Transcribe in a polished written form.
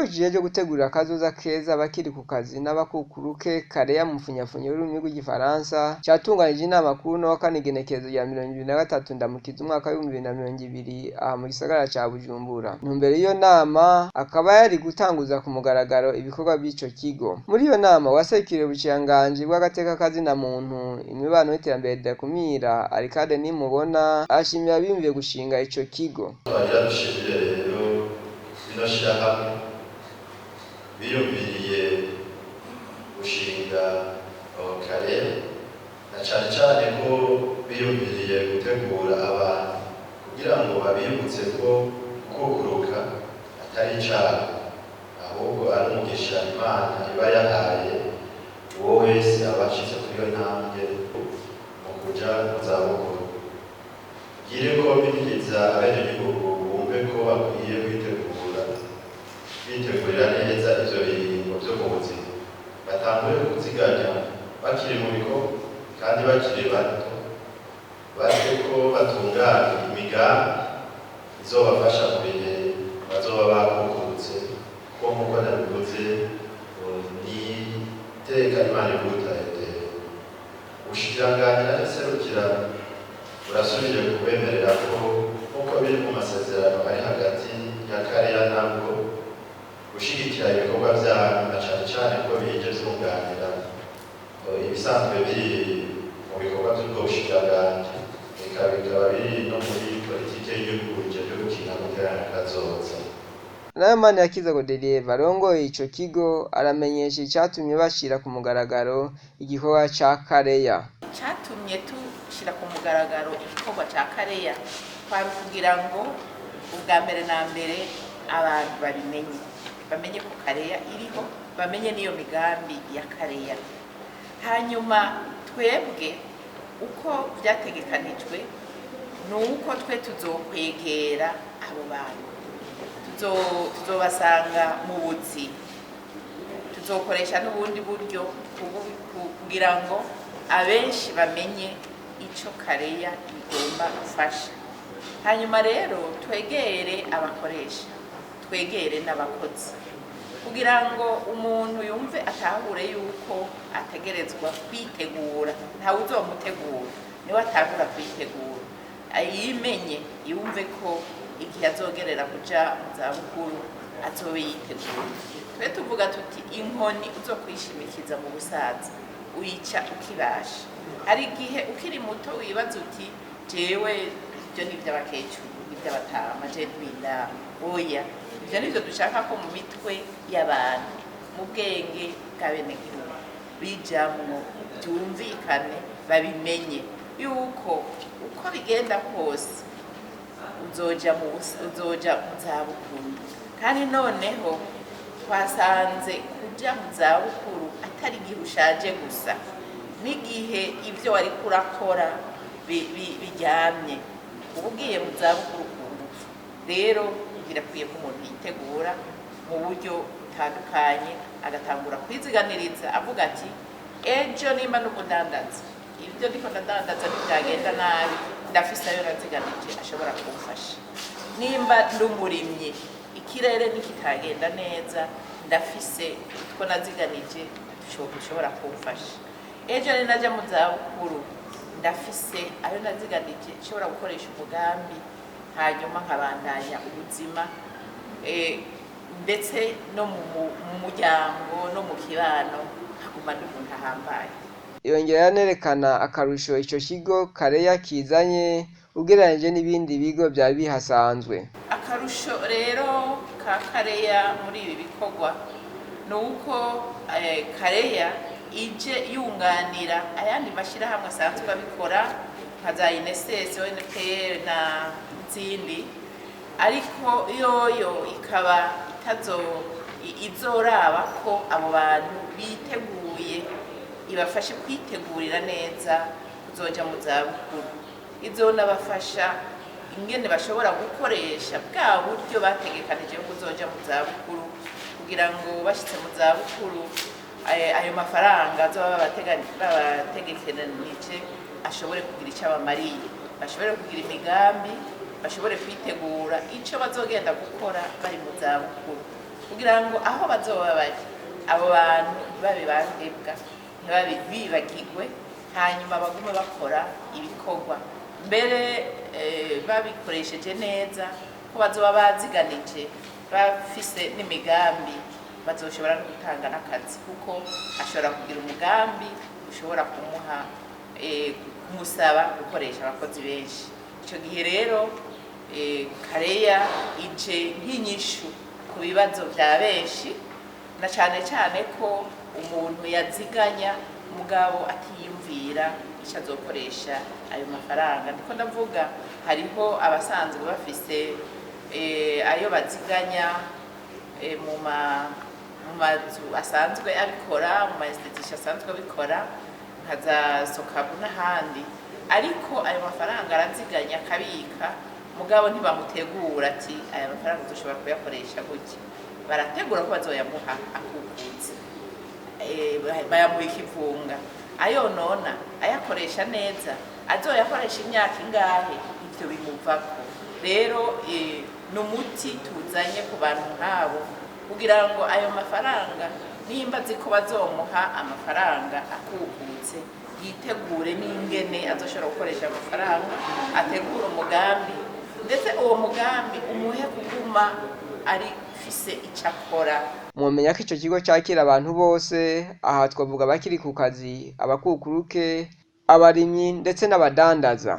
Ikigo kijejwe gutegurira akazoza keza abakiri ku kazi n'abakukuruke Kareya mu mfunyafunyo y'ururimi rw'igifaransa catunganije inama kuri uno wa kane, igenekerezo rya 23 Ndamukiza, umwaka w'2020, aha mu gisagara ca Bujumbura. Intumbero y'iyo nama akaba yari gutanguza ku mugaragaro ibikorwa by'ico kigo. Muri iyo nama, uwaserukiriye ubushikiranganji bw'agateka kazina muntu, imibano n'iterambere ridakumira, Arikade Nimubona, ashimira abiyumviye gushinga ico kigo. Twagira dushimire rero rino shirahamwe biyumviriye gushinga kare, na cane cane ko biyumviriye gutegura abantu kugira ngo babibutse ko gukukuruka atari icaha, ahubwo ari umugisha Imana iba yahaye uwo wese aba ashitse kuri iyo ntambwe mu kuja mu zabukuru. Ngire ko mpimiriza abenegihugu bumve ko bakwiye kwitegura, bitegurira neza ivyo biringo vyo mu buzima, batangure kuziganya bakiri mu bikorwa kandi bakiri bato, baze ko batunganya imigambi izobafasha mu bihe bazoba bakukurutse, kuko nk'uko nabivuze, ni iteka Imana igutaheteye. Ubushikiranganji naje serukira burasubije kubemerera ko, nk'uko biri mu masezerano ari hagati ya Kareya nabwo, gushigikira ibikorwa vyanyu, na cane cane ko bije vyunganira ibisanzwe biri mu bikorwa vy'ubwo bushikiranganji, eka bikaba biri no muri politike y'igihugu ijejwe gukinga no guterana kazoza. Nayo Manirakiza Godelieve arongoye ico kigo aramenyesha icatumye bashira ku mugaragaro igikorwa ca Kareya. Icyatumye tushyira ku mugaragaro igikorwa cya Kareya kwari ukugira ngo ubwa mbere na mbere abantu babimenye, bamenye ko Kareya iriho, bamenye n'iyo migambi ya Kareya. Hanyuma twebwe uko byategekanijwe ni uko twe tuzokwegera abo bantu, tuzobasanga mu buzi, tuzokoresha n'ubundi buryo kugira ngo abenshi bamenye icyo Kareya igomba gufasha. Hanyuma rero twegere abakoresha, twegere n'abakozi, kugira ngo umuntu yumve, atahure yuko ategerezwa kwitegura. Ntawe uzomutegura, niwe atangura kwitegura, yimenye, yumve ko igihe azogerera kuja mu zabukuru azobe yiteguye. Twe tuvuga tuti: "Inkoni uzokwishimikiza mu busaza uyica ukibasha." Hari igihe ukiri muto wibaza uti: "Jewe ibyo ni iby'abakecuru, ni iby'abatama, je ntibindaba." Oya, ibyo ni byo dushaka ko mu mitwe y'abantu, mu bwenge bw'abenegihugu bijamwo, byumvikane, babimenye yuko uko bigenda kose uzoja mu zabukuru. Kandi noneho twasanze kuja mu zabukuru atari igihe ushaje gusa, n'igihe ibyo wariko urakora biryamye, uba ugiye mu zabukuru ku ngufu. Rero birakwiye ko umuntu yitegura mu buryo butandukanye, agatangura kwiziganiriza, avuga ati: "Ejo nimba n'umudandaza, ibyo ndiko ndadandaza ntibyagenda nabi, ndafise ayo naziganije ashobora kumfasha. Nimba ndi umurimyi, ikirere nikitagenda neza, ndafise utwo naziganije dushobora kumfasha. Ejo ninaja mu zabukuru, ndafise ayo naziganije nshobora gukoresha umugambi, hanyuma nkabandanya ubuzima, ndetse no mu muryango no mu kibano nkaguma ndi umuntu ahambaye." Yongera yanerekana akarusho ico kigo Kareya kizanye ugereranije n'ibindi bigo vyari bihasanzwe. Akarusho rero ka Kareya muri ibi bikorwa ni uko Kareya ije yunganira ayandi mashyirahamwe asanzwe abikora nka za INSS, ONPR na n'izindi, ariko yoyo ikaba itazo izoraba ko abo bantu biteguye, ibafashe kwitegurira neza kuzoja mu zabukuru. Izonabafasha ingene bashobora gukoresha bwa buryo bategekanije bwo kuzoja mu zabukuru, kugira ngo bashitse mu zabukuru ayo mafaranga azoba babategekanije ashobore kugira icyo abamariye, bashobore kugira imigambi, bashobore kwitegura icyo bazogenda gukora bari mu zabukuru. Kugira ngo aho bazoba bari, abo bantu ntibabe bandebwa, ntibabe bibagirwe, hanyuma bagume bakora ibikorwa mbere babikoresheje neza, ko bazoba baziganije, bafise n'imigambi, bazoshobora no gutanga n'akazi, kuko ashobora kugira umugambi ushobora kumuha kumusaba gukoresha abakozi benshi. Icyo gihe rero Kareya ije nk'inyishu ku bibazo bya benshi, na cyane cyane ko umuntu yaziganya mugabo atiyumvira icyo azokoresha ayo mafaranga. Ndiko ndavuga, hariho abasanzwe bafise ayo baziganya mu mazu asanzwe abikora, mu ma institution asanzwe abikora nka za Sokabu n'ahandi, ariko ayo mafaranga araziganya akabika, mugabo ntibamutegura ati aya mafaranga dushobora kuyakoresha gutya. Barategura ko bazoyamuha akukutse, bayamuha ikivunga, ayonona ayakoresha neza, azoyakoresha imyaka ingahe, ivyo bimuvako. Rero ni umuti tuzanye ku bantu nk'abo, kugira ngo ayo mafaranga, nimba azi ko bazomuha amafaranga akukutse, yitegure n'ingene azoshobora gukoresha amafaranga, ategure umugambi, ndetse uwo mugambi umuhe kuguma ari fise icyo akora. Mwomenya ko ico kigo cakira abantu bose, aha twavuga abakiri ku kazi, abakukuruke, abarimyi ndetse n'abadandaza.